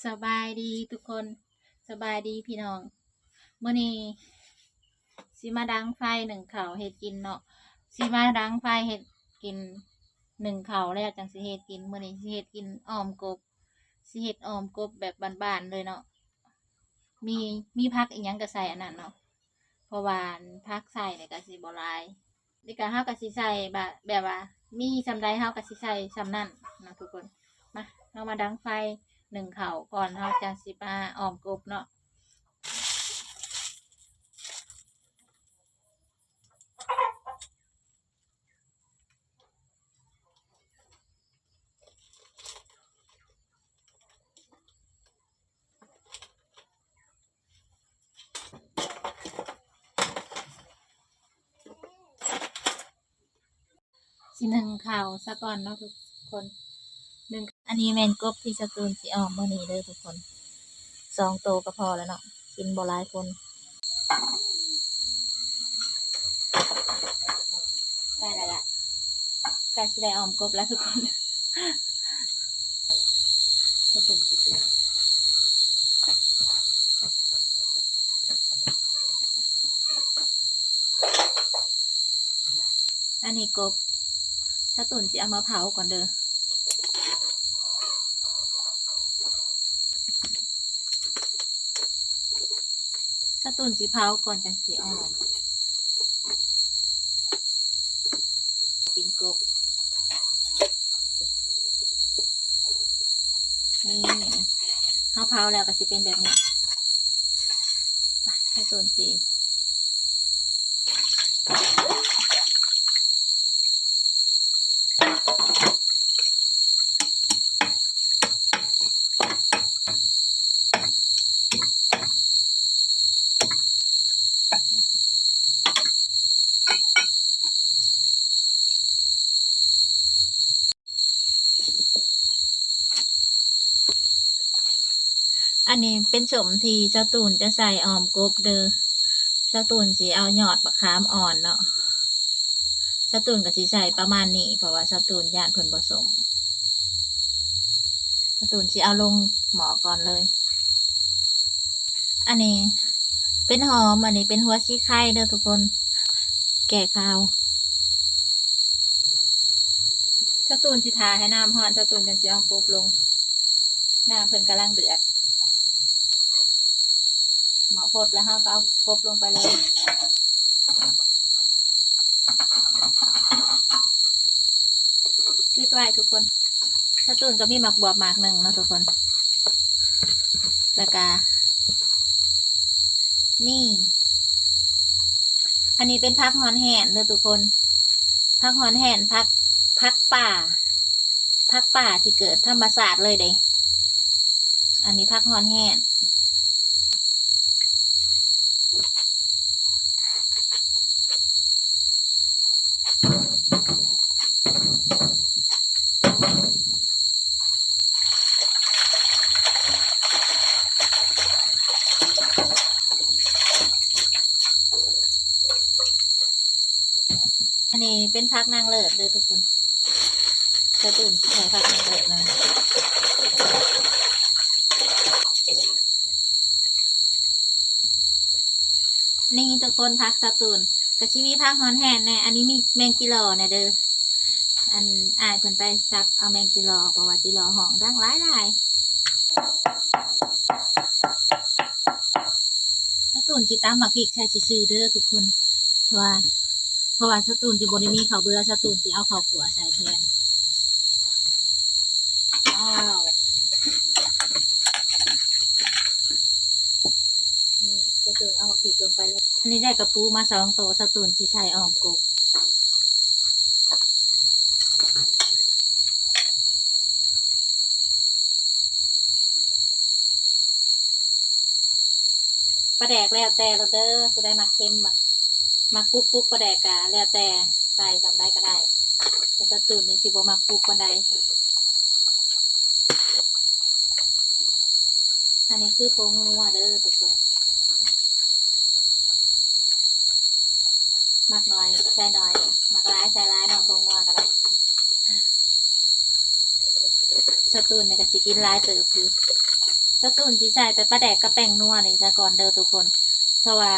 ສະບາຍດີທຸກຄົນ ສະບາຍດີພີ່ນ້ອງ. ມື້ນີ້ຊິມາດັງໄຟໜຶ້ງເຂົ້າເຮັດກິນເນາະ ຊິມາດັງໄຟເຮັດກິນ ໜຶ້ງເຂົ້າແລ້ວຈັ່ງຊິເຮັດກິນ. ມື້ນີ້ຊິເຮັດກິນອ່ອມກົບ ຊິເຮັດອ່ອມກົບແບບບ້ານໆເລີຍເນາະ. ມີ ມີຜັກອີ່ຫຍັງກໍໃສ່ອັນນັ້ນເນາະ ເພາະວ່າອັນຜັກໃສ່ນີ້ກໍຊິບໍ່ຫຼາຍ. ນີ້ກໍເຮົາກໍຊິໃສ່ແບບ ແບບວ່າມີສ່ຳໃດເຮົາກໍຊິໃສ່ສ່ຳນັ້ນເນາະທຸກຄົນ. ມາ ເຮົາມາດັງໄຟໜຶ້ງເຂົ້າກ່ອນ ເຮົາຈັ່ງຊິມາອ່ອມກົບເນາະ. ຊິໜຶ້ງເຂົ້າສາກ່ອນເນາະທຸກຄົນ. ໜຶ້ງ ອັນນີ້ແມ່ນກົບທີ່ສາວຕູນຊິອ່ອມມື້ນີ້ເດີທຸກຄົນ ສອງໂຕກໍພໍແລ້ວເນາະ ກິນບໍ່ຫຼາຍຄົນ. ໃກ້ແລ້ວລະ ໃກ້ຊິໄດ້ອ່ອມກົບແລ້ວທຸກຄົນ. ອັນນີ້ກົບ ສາວຕູນຊິເອົາມາເຜົາກ່ອນເດີ. ສາວຕູນຊິເຜົາກ່ອນຈັ່ງຊິອ່ອມ ກິນກົບ. ນີ້ ເຮົາເຜົາແລ້ວກໍຊິເປັນແບບນີ້. ໄປ ໃສ່ຕົ້ນສີ. ອັນນີ້ເປັນສົ້ມທີ່ສາວຕູນຈະໃສ່ອອມກົບເດີ. ສາວຕູນຊິເອົາຍອດບັກຂາມອ່ອນເນາະ. ສາວຕູນກໍຊິໃສ່ປະມານນີ້ ເພາະວ່າສາວຕູນຢ້ານເພິ່ນບໍ່ສົ້ມ. ສາວຕູນຊິເອົາລົງໝໍ້ກ່ອນເລີຍ. ອັນນີ້ເປັນຫອມ ອັນນີ້ເປັນຫົວສີໄຄເດີທຸກຄົນ ແກ້ຄາວ. ສາວຕູນຊິຖ້າໃຫ້ນ້ຳຮ້ອນ ສາວຕູນຈັ່ງຊິເອົາກົບລົງ. ນ້ຳເພິ່ນກຳລັງເດືອດ ໝໍ້ຟົດແລ້ວ ເຮົາກໍເອົາກົບລົງໄປເລີຍ. ປິດໄວ້ທຸກຄົນ. ສາວຕູນກໍມີໝາກບວບໝາກໜຶ່ງເນາະທຸກຄົນ. ແລ້ວກະນີ້ ອັນນີ້ເປັນຜັກຮອນແຫ້ນເດີທຸກຄົນ. ຜັກຮອນແຫ້ນ ຜັກ ຜັກປ່າ ຜັກປ່າທີ່ເກີດທຳມະຊາດເລີຍເດ້. ອັນນີ້ຜັກຮອນແຫ້ນ. ອັນນີ້ເປັນຜັກນາງເລີດເດີທຸກຄົນ. ສາວຕູນຊິໃສ່ຜັກນາງເລີດນຳ. ນີ້ທຸກຄົນ ຜັກສາວຕູນ ກໍຊິມີຜັກຮອນແຫ້ນແດ່. ອັນນີ້ມີແມງຈີຫຼໍ່ແດ່ເດີ. ອັນ ອ້າຍເພິ່ນໄປສັບເອົາແມງຈີຫຼໍ່ ເພາະວ່າຈີຫຼໍ່ຮ້ອງດັງຫຼາຍໆ. ສາວຕູນຊິຕຳໝາກພິກໃສ່ຊື່ໆເດີທຸກຄົນ ເພາະວ່າ ເພາະວ່າສາວຕູນຊິບໍ່ໄດ້ມີເຂົ້າເບືອ ສາວຕູນຊິເອົາເຂົ້າຂົ້ວໃສ່ແທນ. ວ້າວ ນີ້ ສາວຕູນເອົາໝາກພິກລົງໄປເລີຍ. ອັນນີ້ໄດ້ກະປູມາສອງໂຕ ສາວຕູນຊິໃສ່ອອມກົບ. ປາແດກແລ້ວແຕ່ໂລດເດີ ຜູ້ໃດມັກເຄັມ ມັກ ມັກປຸກໆ ປາແດກກະແລ້ວແຕ່ ໃສ່ສ່ຳໃດກໍໄດ້ ແຕ່ສາວຕູນນີ້ຊິບໍ່ມັກປຸກປານໃດ. ອັນນີ້ຄືຜົງນົວເດີທຸກຄົນ ມັກໜ້ອຍໃສ່ໜ້ອຍ ມັກຫຼາຍໃສ່ຫຼາຍເນາະ ຜົງນົວກໍໄດ້. ສາວຕູນນີ້ກໍຊິກິນຫຼາຍເຕີບຢູ່. ສາວຕູນຊິໃສ່ແຕ່ປາແດກກັບແປ້ງນົວນີ້ຊະກ່ອນເດີທຸກຄົນ ເພາະວ່າ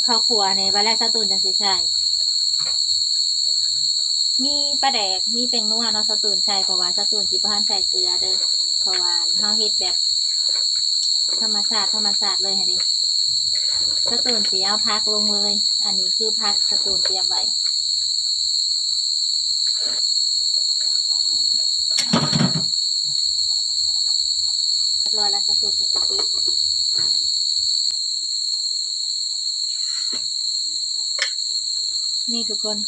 ເຂົ້າຂົ້ວນີ້ບາດແລ້ວສາວຕູນຈັ່ງຊິໃສ່ ມີປາແດກ ມີແປ້ງນົວເນາະ ສາວຕູນໃສ່ ເພາະວ່າສາວຕູນຊິບໍ່ທັນໃສ່ເກືອເດີ ເພາະວ່າເຮົາເຮັດແບບທຳມະຊາດ ທຳມະຊາດເລີຍຫັ້ນເດ. ສາວຕູນຊິເອົາຜັກລົງເລີຍ ອັນນີ້ຄືຜັກສາວຕູນຕຽມໄວ້ ຮຽບຮ້ອຍແລ້ວ ສາວຕູນກໍຊິປິດ ນີ້ທຸກຄົນ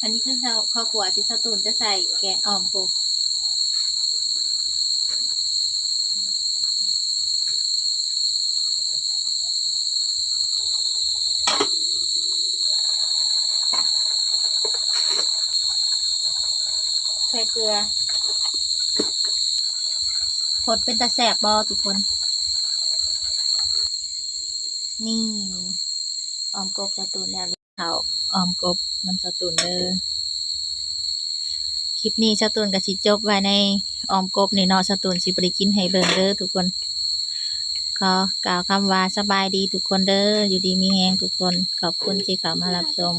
ອັນນີ້ຄືເຂົ້າ ເຂົ້າຂົ້ວທີ່ສາວຕູນຈະໃສ່ແກງອ່ອມກົບ ໃສ່ເກືອ ພົດເປັນຕາແຊບບໍ່ທຸກຄົນ? ນີ້ ອ່ອມກົບສາວຕູນແລ້ວ ເຂົ້າອ່ອມກົບນຳສາວຕູນເດີ. ຄລິບນີ້ສາວຕູນກໍຊິຈົບໄວ້ໃນອ່ອມກົບນີ້ເນາະ ສາວຕູນຊິບໍ່ໄດ້ກິນໃຫ້ເບິ່ງເດີທຸກຄົນ. ຂໍກ່າວຄຳວ່າສະບາຍດີທຸກຄົນເດີ ຢູ່ດີມີແຮງທຸກຄົນ ຂອບຄຸນທີ່ເຂົ້າມາຮັບຊົມ.